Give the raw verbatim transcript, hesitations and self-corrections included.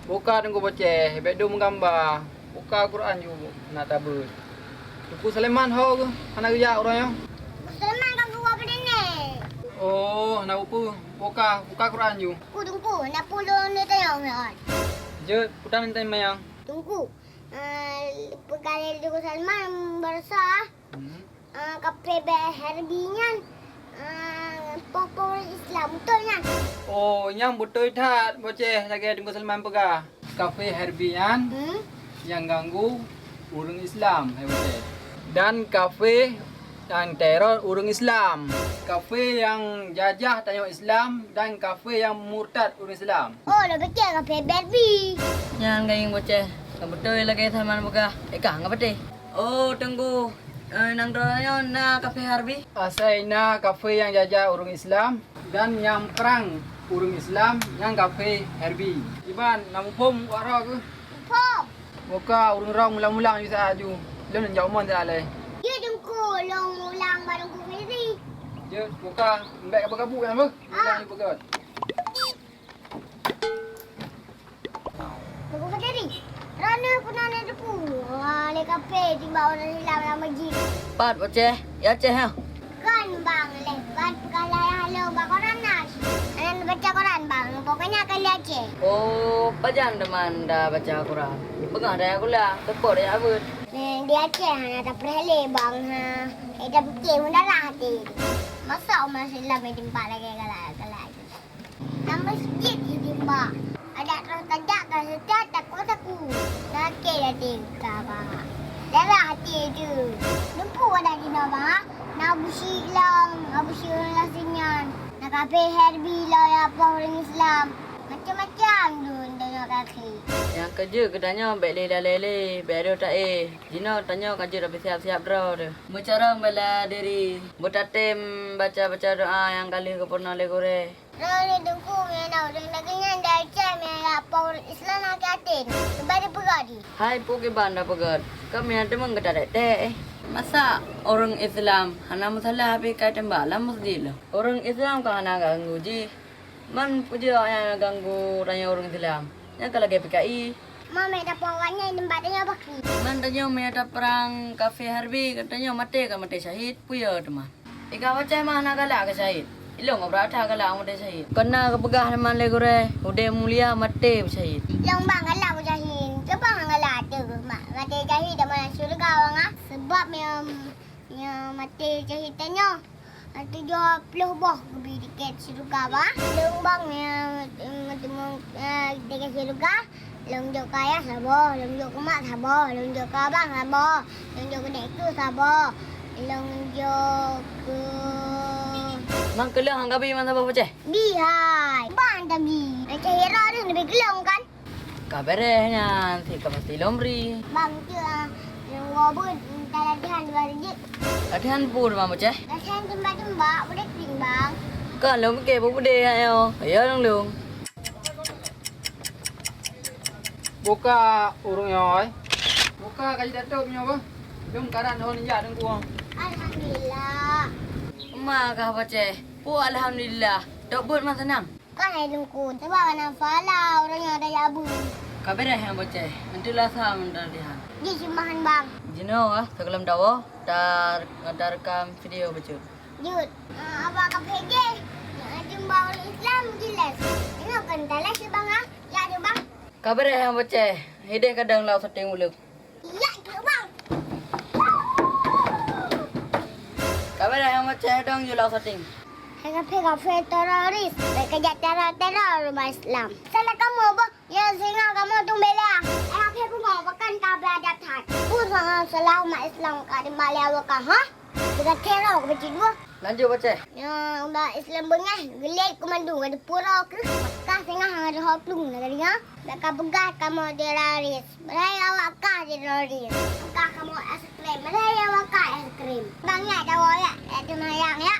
Buka Teungku Boceh, bèk dum gamba. Buka Quran ju na tabeuet. Teungku Sulaiman ho geuh hana geujak uroe nyoe? Teungku Sulaiman ka geuwoe bak nenek. Oh, hana peue-peue. Buka, buka Quran ju. Teungku, Teungku, na peue lôn neutanyong nyoe. Jeuet, peue tan neutanyong? Teungku, eh, peugah lé Teungku Sulaiman baroesa. Hmm. Ah, kafé Harbi nyan, ah, poh-poh ureueng Islam, beutôi nyan? Oh, nyan beutôi that, Boceh, lagèe Teungku Sulaiman peugah. Kafé Harbi nyan Hmm? nyang ganggu ureueng Islam, hai Boceh. Dan kafé nyang teror ureueng Islam. Kafé nyang jajah tanyoe Islam dan kafé nyang murtad ureueng Islam. Oh, lôn piké kafé Harbi. Nyan gayeng Boceh, ka beutôi lagèe Sulaiman peugah. Eh, ka, ka beutôi. Oh, Teungku, eh, nanggroe nyoe na kafé Harbi? Asai na kafé nyang jajah ureueng Islam dan nyang prang ureueng Islam nyang kafé Harbi. Iban na muphom wak droe keuh? Muphom. Buka ureueng rong mulang-mulang ju siat ju. Lôn jak umon siat lé. Jeuet Teungku, lôn mulang bareng Teungku Feri. Jeuet, buka, bèk gabuk-gabuk nyan beuh. Ah. Mulang ju peugöt. Teungku Faderi, droeneuh peunoh neuteupeue, ha, lé kafé timbak ureueng Islam lam meuseujid. Pat, Boceh? Ya, Ceh, ha? Kon, Bang, lé pat peugah lagèe lôn bak koran na. Hana neubaca koran, Bang, pokoknya ka lé Aceh. Oh, pajan teuma nda baca Quran? Peugah daya gula, teupot daya beuet. Eh, di Aceh hana tapreh lé, Bang, ha. Eh, tapiké meudarah até. Masa umat Islam ditimpa lagèe galak-galak? Lam meuseujid jitimbak. Adak troh tajak ka seutat taku-taku. Sakét até ka, Bang. Darah até teuh. Neupue adak jinoe, Bang? Na Abu Syik lom, Abu Syik ureueng Yasin nyan. Na kafé Harbi lom, ya, poh ureueng Islam. Macam-macam dum tanyoe kafé. Nyang keu jeuet geutanyoe bèk lé dalé lé, bèk adoe taéh. Jinoe tanyoe ka jeuet leubeh siap-siap droe teuh. Meucarông bela diri, beutatem baca-baca doa nyang ka lheueh geupeurunoe lé gurèe. Droeneuh Teungku, meunyoe na ureueng lagèe nyan di Aceh, meunyoe jak poh ureueng Islam hana até, cuba dipeugah di. Hai, peue kiban tapeugöt? Ka meunyoe teumeung gata dèk-dèk, eh. Masa ureueng Islam hana meusalah pih ka timbak lam meuseujid lom? Ureueng Islam ka hana ganggu jih. Man peue jeuet awaknyan ganggu tanyoe ureueng Islam? Nyan ka lagèe P K I. Man meunyoe tapoh awaknyan, timbak tanyoe bakri. Man tanyoe meunyoe taprang kafé Harbi, tanyoe maté ka maté syahid, peue yo teuma? Di kah Boceh mah hana galak keu syahid. Ilôn ka brat that galak maté syahid. Kon na geupeugah teuma lé gurèe, udép mulia maté syahid. Ilôn bang galak keu syahid. Keu bang galak ateueh mak maté syahid dan masuk syeuruga bang ah. Sebab nyang, nyang maté syahid tanyoe tujoh ploh boh geubi tiket syeuruga bang. Ilôn bang nyang, eh, meuteumé, eh, tiket syeuruga. Lôn jok keu ayah saboh, lôn jok keu mak saboh, lôn jok keu abang saboh, lôn jok keu dek keu saboh, lôn jok keu... Mang keu lôn han ka bi mang saboh Boceh? Bi hai. Bang tabi. Macam hira ni lebih gelong kan? Ka beres nyan, si ka pasti lôn bri. Bang, cek ah. Lôn woe beuet, minta latihan dua jik. Latihan peue teuma Boceh? Latihan tembak-tembak, boleh kering bang. Kan lôn pike peue-peue deh nyoe. Ya lôn lôn. Buka ureueng nyoe. Buka ka jitatup nyoe beuh. Dum karat nyoe nijak teungku. Alhamdulillah. Ma kah Boceh. Peue alhamdulillah. Tok beuet meuseunang. Kan hai teungku. Sebab hana pahala ureueng nyoe tajak beuet. Ka beres nyan Boceh. Enteuk lasa meuntah dihan. Jih simahan bang. Jinoe ah, sigohlom tawoe, ta-, tarekam video bacut. Jeuet. Ah, Abang ka P J. Nyang jumpa ureueng Islam jelas. Inoe kan talas bang ah. Ya tu bang. Ka beres nyan Boceh. Hideh kadang lau syuting uleueng. Ya tu bang. Ka beres nyan Boceh dong ju lau syuting. Hai kafé-kafé teroris. Bèk kajak teror-teror umat Islam. Salah kamoe boh. Ya singoh kamoe tueng bela. Hai kafé bungoh bahkan ka beradab that. Peue sangat salah umat Islam ka dimalèe awak ha? Deungon teror keu cit dua. Lanjut Boceh. Nyoe umat Islam beungèh, geulet keu mandum, ada pura keuh. Maka singoh hana ada ho plueng na geudeungoe. Dak ka peugah kamoe teroris. Padahai awak ka teroris. Peugah kamoe es krim. Padahai awak ka es krim. Bang ya dawa ya, ya teuma yang ya.